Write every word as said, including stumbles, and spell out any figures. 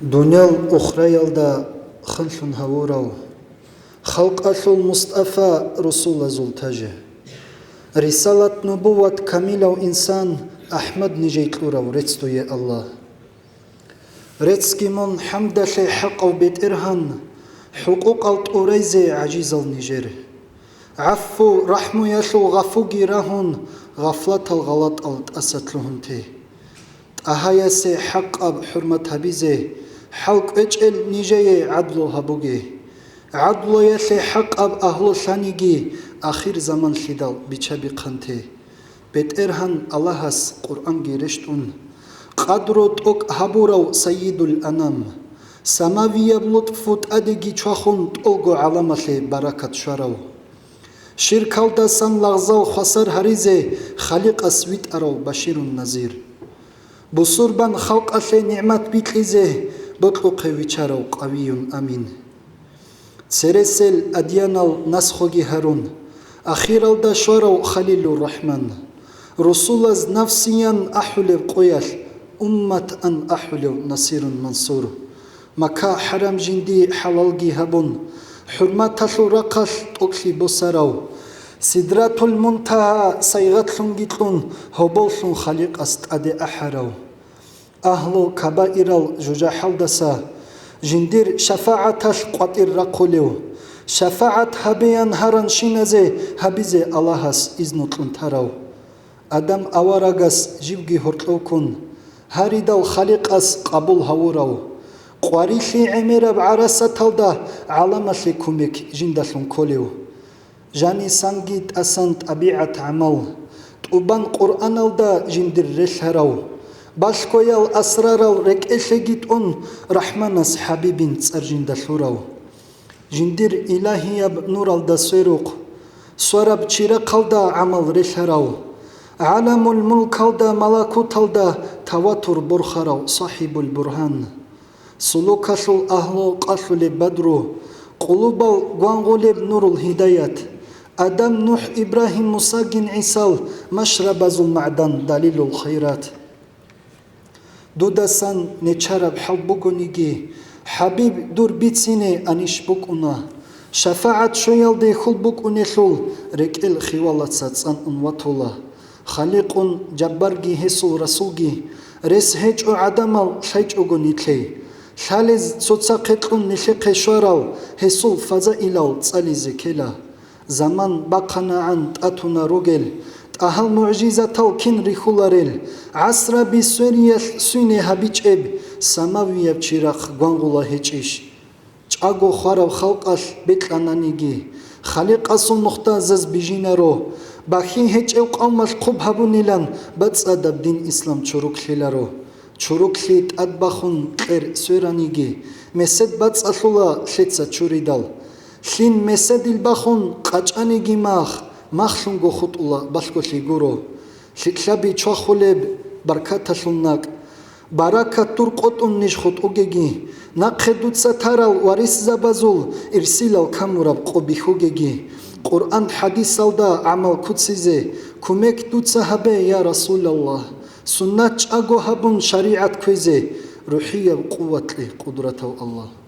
Дуниял ухраялда ханлъун гьавурав, халкъалъул МустӀафа русулазул тажи, рисалат-нубуват камилав инсан АхӀмад нижей кьурав рецц дуе, Аллагь. Реццги мун хӀамдалъе хӀакъав БетӀергьан, хӀукъукъал тӀурайзе гӀажизал нижер. ГӀафу-рахӀмуялъул гъафуги рагьун, гъафлатал гъалатӀал тӀаса лъугьун те. ТӀагьаясе хӀакъаб хӀурмат гьабизе, хӀал кӀвечӀел нижее гӀадлу гьабуге. ГӀадлуялъе хӀакъаб агьлу лъаниги, ахир заманлъидал биччабихъанте. БетӀергьан Аллагьас Къуръанги рещтӀун, къадру тӀокӀ гьабурав Сайидул Анам, самавияб лутӀфу тӀадеги чвахун тӀолго гӀаламалъе баракат щварав. Ширкалдасан лагъзал хвасар гьаризе Халикъас витӀарав баширун назир. Бусурбан халкъалъе нигӀмат бикьизе бокьухъе виччарав Къавиюн Амин. Цересел адьянал насхоги гьарун, ахиралда щварав Халилур Рахман. Русулаз нафсиян ахӀулев къоялъ, умматан ахӀулев Насирун Мансур. Макка-хӀарам жинди хӀалалги гьабун, хӀурматалъул рахъалъ тӀокӀлъи босарав, Сидратул Мунтагьа сайгъатлъунги кьун, гьоболлъун Халикъас тӀаде ахӀарав. Агьлу кабаирал жужахӀалдаса жиндир шафагӀаталъ къватӀир рахъулев, шафагӀат гьабеян гьаранщиназе гьабизе Аллагьас изну кьун тарав. Адам аварагас живги гьоркьов ккун, гьаридал Халикъас къабул гьавурав, къварилъи гӀемераб гӀарасаталда гӀаламалъе кумек жиндалъун кколев. Жанисанги тӀасан тӀабигӀат-гӀамал, тӀубан Къуръаналда жиндир релълъарав, балъгоял асрарал рекӀелъеги тӀун Рахманас ХӀабибин цӀар жинда лъурав. Жиндир илагьияб нуралда сверухъ, свараб чирахъалда гӀамал релълъарав, гӀаламул мулкалда малакуталда таватур борхарав СахӀибул Бургьан. Сулукалъул агьлу къалъулеб бадру, къулубал гвангъулеб нурул гьидаят, Адам, НухӀ, Ибрагьим, Мусагин ГӀисал машрабазул магӀдан далилул хайрат. Дудасан нечараб хӀал бугониги, ХӀабиб, дур бицине анищ букӀуна. ШафагӀат щвеялде хьул букӀунелъул рекӀел хиялаца цӀан ун ватула. Халикъун Жаббарги гьесул Расулги рес гьечӀо гӀадамал лъайчӀого нилъее. Лъалез цоцахъе кьун нилъехъе щварал гьесул фазаилал цӀализе ккела. Заман бахъанагӀан тӀатуна ругел, тӀагьал мугӀжизатал кин рихьуларел, гӀасраби свериялъ суйне гьабичӀеб самавияб чирахъ гвангъула гьечӀищ? ЧӀаго хвараб халкъалъ бекьананиги, Халикъасул нухда заз бижинаро, бахьи гьечӀев къавмалъ хъуб гьабунилан бацӀцӀадаб дин ислам чуруклъиларо. Чуруклъи тӀадбахун кьер свераниги, месед бацӀцӀалъула лъеца чуридал. Лъим меседил бахун къачӀаниги мах, махлъунго хутӀула балъголъи гуро. Лъикьлъаби чвахулеб баркаталъул накӀ. Баракат дур къотӀун ниж хутӀугеги, нахъе дуца тарал варисзабазул ирсилал камураб къо бихьугеги, Къуръан-хӀадисалда гӀамал куцизе кумек дуца гьабе, я Расулаллагь, суннат чӀаго гьабун шаригӀат кквезе рухӀияб къуват кье, Къудратав Аллагь.